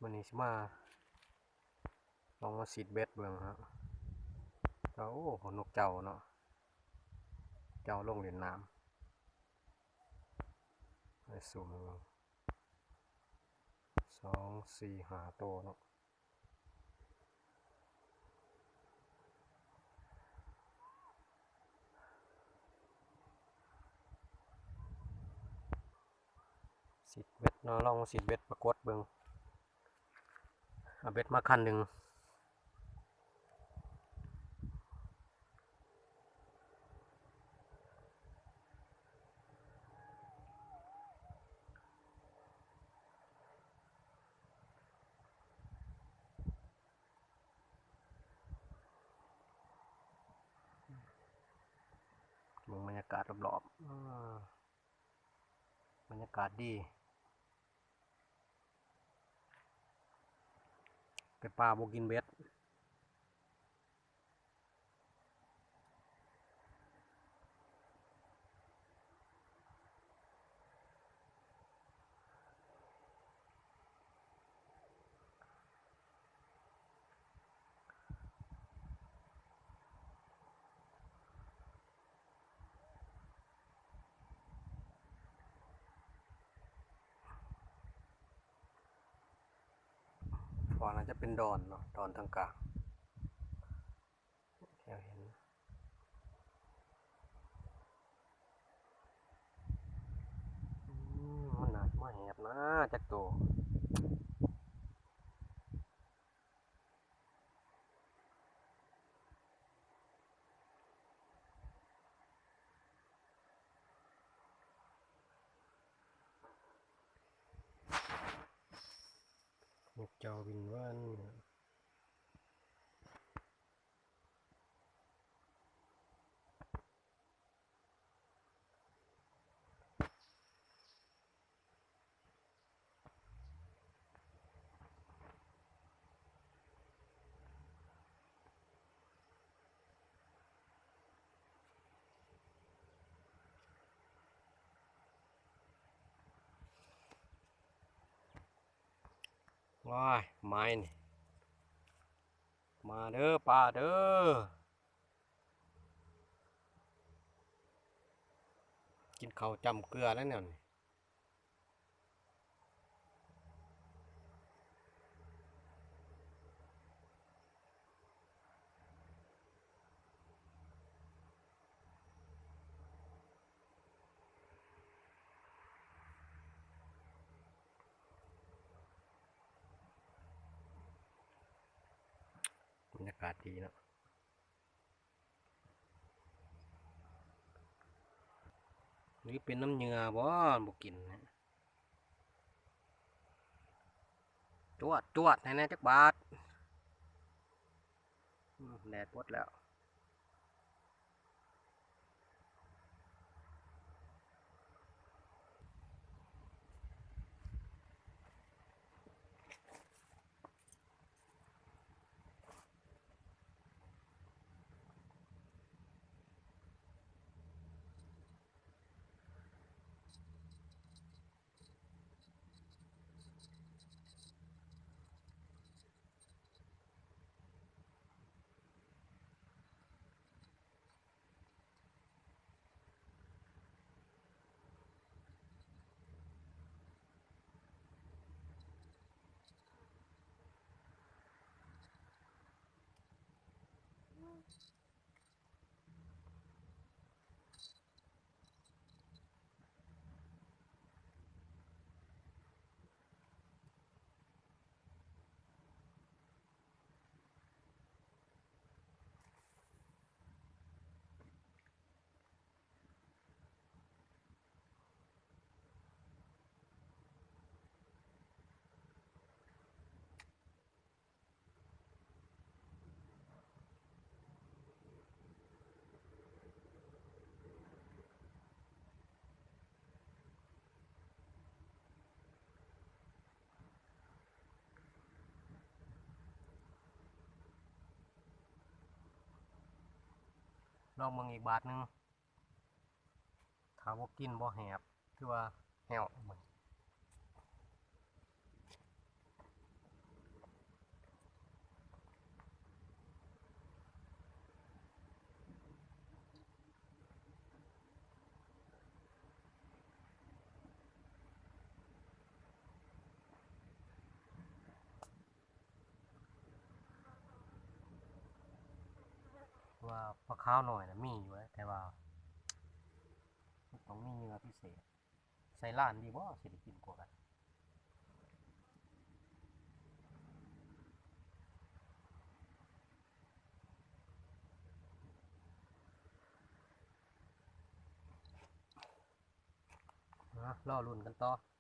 ມື້ນີ້ຊິມາ ລອງມາຊິດເບັດເບິ່ງເນາະ. ກໍ ໂອ້ ນົກເຈົ້າເນາະ ເຈົ້າລົງຫຼິ້ນນ້ຳ. ໃຫ້ຊູມເບິ່ງ ສອງ ສີ່ ຫ້າໂຕເນາະ. ຊິດເບັດເນາະ ລອງຊິດເບັດປາກົດເບິ່ງ. ເອົາເບັດມາຄັນໜຶ່ງ. ເບິ່ງບັນຍາກາດລອບໆ ເອີ ບັນຍາກາດດີ. ແຕ່ປາບໍ່ກິນເບັດ. ເພາະວ່າໜ້າຈະເປັນດອນເນາະ ດອນທາງກາງ ແຖວເຫັນ. ອືມ ມັນໜ້າຊິມາແຫບນະ ຈັກໂຕ. ນົກເຈົ້າບິນວານ. ວ້າຍ ໄມ້ນີ້ ມາເດີປາເດີ ກິນເຂົ້າຈ້ຳເກືອແລ້ວແນວນີ້. ບັນຍາກາດດີເນາະ. ຫຼືເປັນນ້ຳເຫຍື່ອບໍ່ ບໍ່ກິນນະ. ຈວດ ຈວດໃຫ້ແດ່ຈັກບາດ. ອືມ ແດດປົດແລ້ວ. ລອງເບິ່ງອີກບາດໜຶ່ງ. ຖ້າບໍ່ກິນບໍ່ແຫບ ຖືວ່າແຫ້ວ. ປາຂາວນ້ອຍນະມີຢູ່ແຫຼະ ແຕ່ວ່າມັນຕ້ອງມີເຫຍື່ອພິເສດ. ໃສ່ລານດີບໍ່ ຊິໄດ້ກິນກວ່າກັນ. ອ່ະ ລໍລຸ້ນກັນຕໍ່.